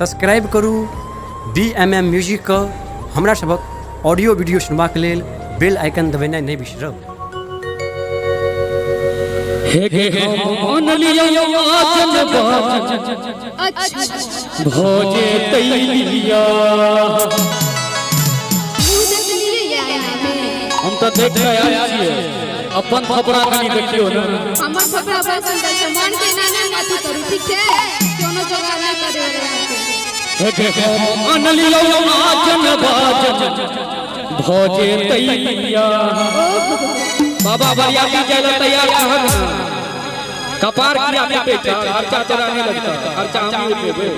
Subscribe करू DMM music के हमरा सभक ऑडियो वीडियो सुनबाक लेल बेल आइकन दबेनाइ नहि बिसरब। हे गे हम लियो आचन बाजन अच्छा भोजे तैलिया। मुँह देखलियै या आईना में? हम तऽ देख कऽ आयल छियै, अपन थपड़ा कनि देखियौ ने। हमर थपड़ा बड़ सुंदर छै, मन के एना नहि अथी करू, ठीक छै? कोनो जोगाड़ नहि करे वाला अहाँके। हे गे हम अनलियो आचन बाजन भोजे तैलिया। बाबा बरियाती जाय लए तैयार रहक ने, कपार किया पीटे छै? खर्चा तोरा नहि लगतौ, खर्चा हम ही उठेबै।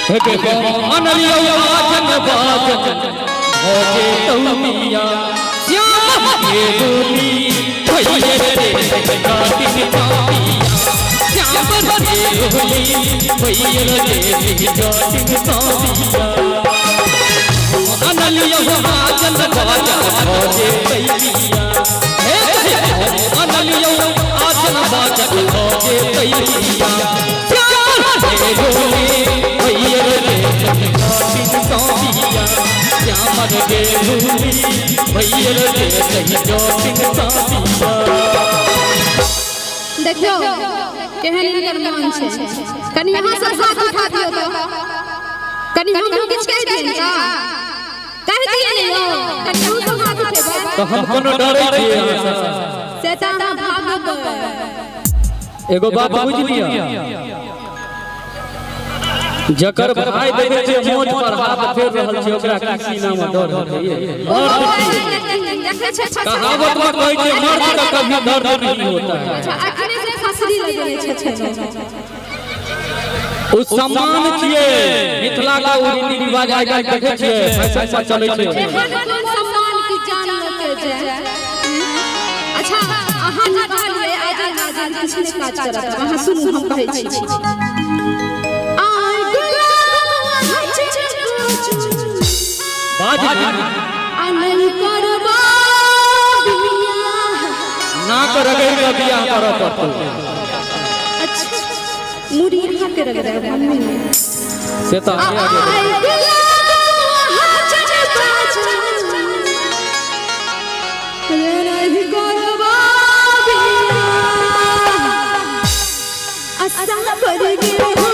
हे गे हम अनलियो आचन बाजन भोजे तैलिया। श्याम के बोली भैये रे काटिन पापिया, श्याम के बोली भैये रे काटिन पापिया। अनलियो आचन बाजन भोजे तैलिया। हे अनलियो आचन बाजन भोजे तैलिया। श्याम के बोली भैये रे काटिन पापिया, श्याम के बोली भैये रे काटिन पापिया। देखियौ केहन हिनकर मन छै, कनि अहाँ सब हाथ उठा दियौ तऽ कनि हमहूँ किछु कहि दियनि का? कहि दियै ने यौ, कनि अहूँ सब हाथ उठेबै। तऽ हम कोनो डरै छियै अहाँसँ? से तऽ अहाँ भागबै। एगो बात बुझि लिअ, जकर भाई देखै छै मोच पर हाथ फेर रहल छै, ओकरा की सीना में डर हेतै? ओहो देखै छै। कहावत में कहै छै, मर्द का कभी दर्द नहीं होता है। अच्छा, अखने से फसरी लगेने छै। ओ सम्मान छियै मिथिला का, ओ रीति रिवाज आइ काल्हि देखै छियै फैशन पर चलै छै। एहन कोन सम्मान की जान लऽ के जाय? अच्छा, अहाँ जे कहलियै आजन बाजन किछु नहि काज करत, अहाँ सुनू, हम कहै छी। आइ गुलाब बाज आ नहि करबा बियाह। नाक रगड़ि कऽ बियाह करऽ पड़तौ। अच्छा, मुड़ी अहाँ के रगड़ायब, हम नहि। से तऽ अहीं आगे। आइ गुलाब नहीं करबा बियाह। असा पर गे होमे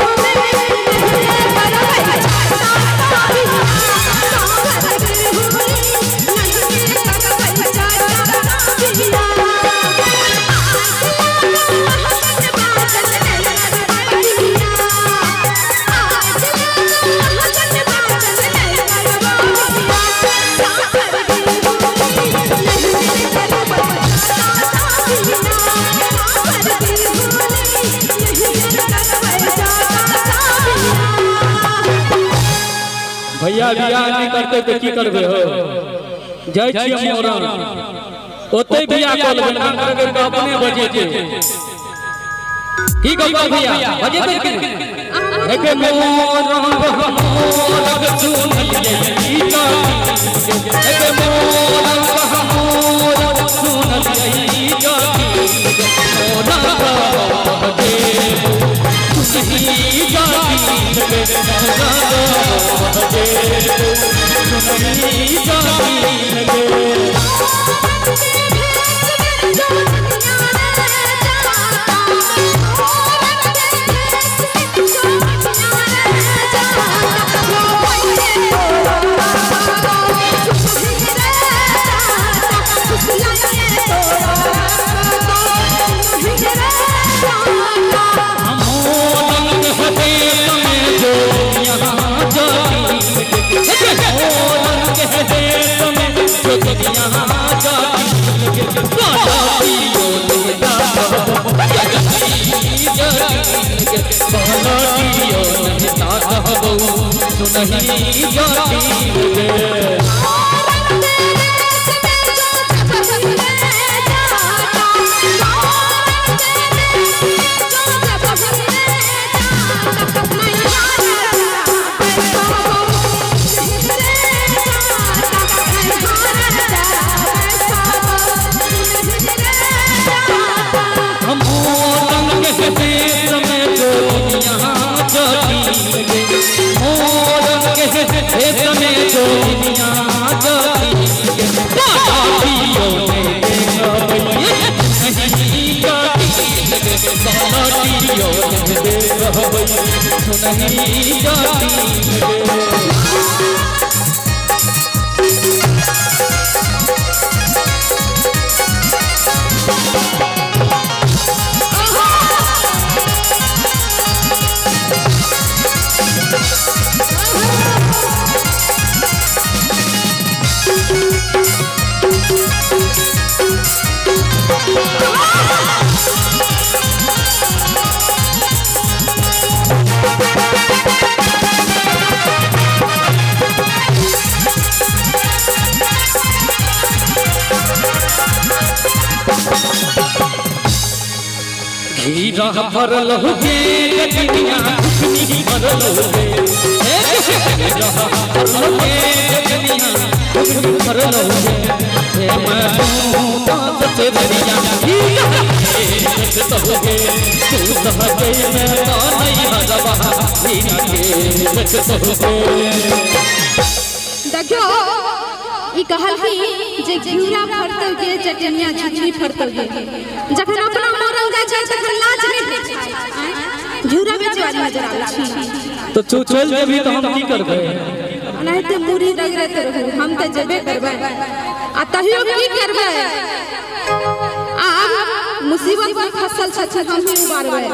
भैया बियाह नहि करतै तऽ की करबै हो? जाइ छियै मोरंग, ओतै बियाह कऽ लेबै, नाक रगड़ि कऽ अपने बजेतै। की गोपाल भैया, बजेतै कि नहि? हे मोरंग हमोरंग सुनलियै ई जाति, हे मोरंग हमोरंग सुनलियै ई जाति, मोरंग बजेबो सुनही जाति, मोरंग बजेबो सुनही जाति। मोरंग हदेश में जो यहाँ जाती, मोरंग हदेश में जो यहाँ जाती, सुनही जाति। हम मोरंग के देश में जो यहाँ जाती। सुनही जटिन गे। घीरा भरल होगे गजनिया घुघनी भरल होगे। घीरा भरल होगे गजनिया घुघनी भरल होगे। हे मैं तू से दरिया घीरा होगे तू सहजे में तो नहीं हरवा घीरा के रखत होगे। देखियो ई कहलखिन जे घिउरा फरतौ गे चटनिया झुझनी फरतौ गे। जखन अपना मरल जाइ छै तखन लाज नहि होइ छै। घिउरा बेचवाली नजर आबै छै। तो तू चल जेबही तो हम की करबै? एनाहिते मुड़ी रगड़ैत रहू, हम तऽ जेबे करबै। आ तहियो की करबै? आब मुसीबत में फसल छथिन हमही उबारबै।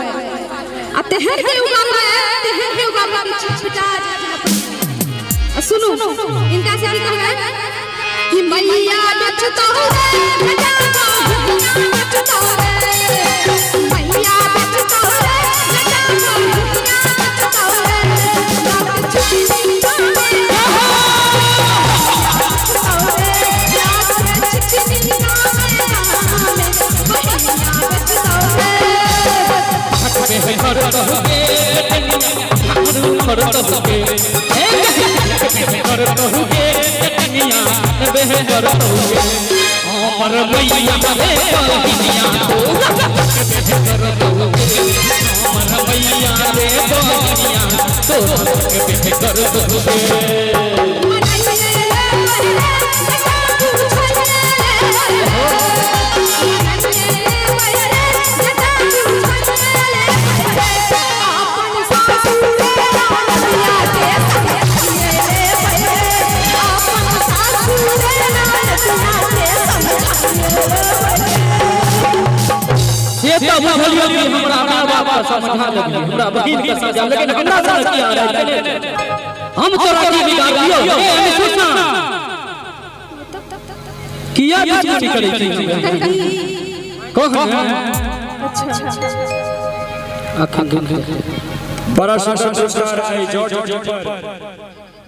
आ तेहन के उबारबै, तेहन के उबारबै कि छिटछिटा जाय। सुनू इनका से की कहबै कि मैया बेचतौ रे बेचतौ बेचतौ रे मैया बेचतौ रे बेचतौ बेचतौ रे बात छिटछिटा से तो बुझलियो कि हमरा माय बाप के समझा देबी, हमरा बहिन के समझा, लेकिन हमरा से की आ रहा है? हम तोरा की बिगाड़ियो? ए एने सुन ना, किया दुश्मनी करै छी? कह ने। अच्छा अखन बड़ा सुंदर पुरस्कार है जॉर्ज पर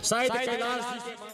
शायद कैलाश जी के।